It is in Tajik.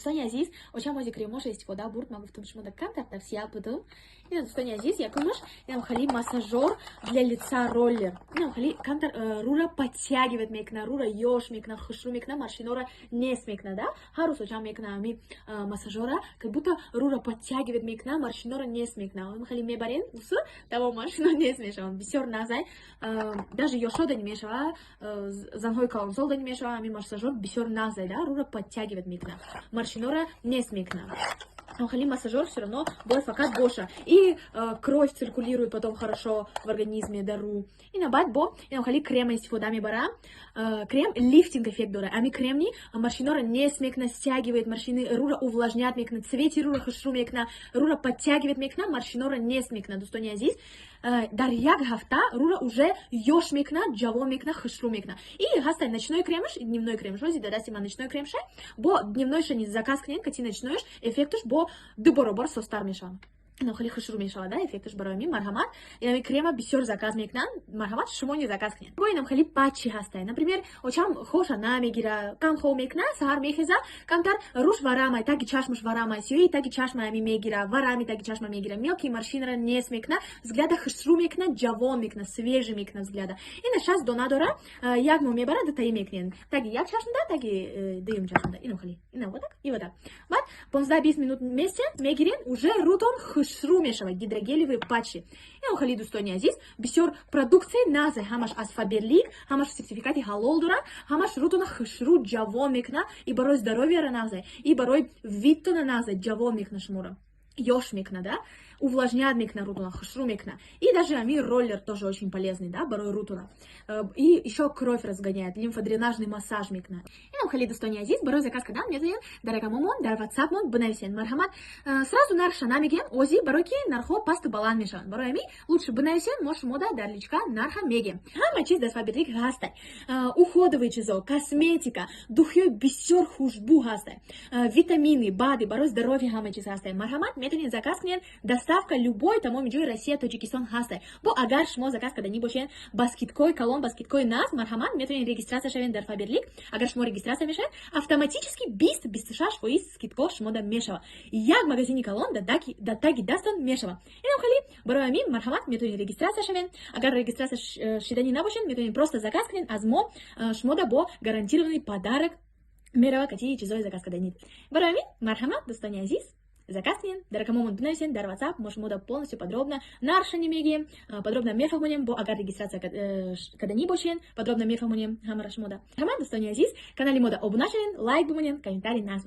Дӯстони азиз, очам ози кремоша истифода бурд. Ман гуфтам, шумо да камтар тавсия будам. Ина, дӯстони азиз, якумаш инам хали массажёр для лица, роллер. Инам хали камтар рура подтягивать мекуна, рура ёш мекуна, хушрӯ мекуна, морщинора нест мекуна, да. Ҳар рӯз очам мекуна ами массажёра, как будто рура подтягивать мекуна, морщинора нест мекуна. Хали мебарен, усу, тамом, морщино нест мешаванд. Бисёр нағзай. Даже ёшо да намешава, занҳои калонсол да намешава, ами массажёр бисёр нағзай, да, рура подтягивать мекуна, морщинора нест мекуна. Хали массажер все равно бояд фақат боша. И кровь циркулирует потом хорошо в организме дару. Ина баъд бо ина хали крема истифода мебарам. Крем лифтинг эффект дора. Ами кремни морщинора нест мекуна, стягивает морщины, рура увлажнять мекуна, цвети рура хушрӯ мекуна, рура подтягивает мекуна, морщинора нест мекуна, дӯстони азиз. Дар як ҳафта рура уже ёш мекуна, ҷавон мекуна, хушрӯ мекуна. И ҳаста ночной кремаш и дневной кремаш. Ҳози дар дасти ман ночной кремша. Бо дневнойша низ заказ кунед, кати ночнойш эффектуш бо ду баробар созтар мешавад. Ина хеле хушрӯ мешавад, да, эффекташ. Барои мин марҳамат, инами крема бисёр заказ мекунанд, марҳамат, шумо не заказ кунед. Бо инам хеле патчи ҳастай. Например, очам хоша намегира, кам хоб мекуна, саҳар мехеза, камтар руш варамай, таги чашмаш варамай, сиёи таги чашма ами мегира, варами таги чашма мегира, мелкий морщинара нест мекуна, взгляда хушрӯ мекуна, ҷавон мекуна, свежий мекуна взгляда. Ина 60 дона дора, як моҳ мебара, дутаи мекунед. Таги як чашмда, таги дуюм чашмда. Инам хеле. Ина вот так и вот так. Баъд 15-20 минут вместе мегирен, уже рутон хушрӯ мешавад, гидрогелевые патчи. Инам хеле, дӯстони азиз, бисёр продукция нағзе, ҳамаш аз Фаберлик, ҳамаш сертификати ҳалол дорад, ҳамаш рутона хушрӯ, ҷавон мекуна, и барои здоровьяра нағзе, и барои видтона нағзе, ҷавон мекуна шуморо, ёш мекуна, да, увлажнять мекуна рутона, хушрӯ мекуна. И даже ами роллер тоже очень полезный, да, барои рутона. И еще кровь разгоняет, лимфодренажный массаж мекуна. Инам хеле, дӯстони азиз, барои заказ кардан метавонед дар рақамомон дар ватсапмон бинависед. Марҳамат, сразу нархша намегем ози, барои ки нархҳо пасту баланд мешаванд. Барои ами лучше бинависед, мо шумода дар личка нарха мегем. Ҳама чиз дар Фаберлик ҳастай. Уходовые чизо, косметика, духиҳои бисёр хушбӯ ҳастай, витамины, БАДы, барои здоровье ҳама чиз ҳастай. Марҳамат, метавонед заказ кунед, доставка любой тамоми ҷои Россия, Тоҷикистон ҳастай. Бо агар шумо заказ карданӣ бошед ба скидкои калон, ба скидкои наз, марҳамат, метавонед регистрация шавед дар Фаберлик. Агар шумо регистрация мешавед, автоматически 20-26% скидко шумода мешавад. Як магазини калон дар таги дастон мешавад. Инам хеле, барои ҳамин марҳамат, метавонед регистрация шавед. Агар регистрация шиданӣ набошед, метавонед просто заказ кунед аз мо, шумода бо гарантированный подарок мерава кати чизои заказ карданӣ. Барои ҳамин марҳамат, дӯстони азиз, заказ кунед, дар рақамомон бинависед дар WhatsApp, мо шумода полностью подробно нархша мегӯем, подробно мефаҳмонем. Бо агар регистрация карданӣ бошед, подробно мефаҳмонем ҳамаро шумода. Марҳамат, дӯстони азиз, канали мода обуна шавед, лайк бимонед, комментарий наз.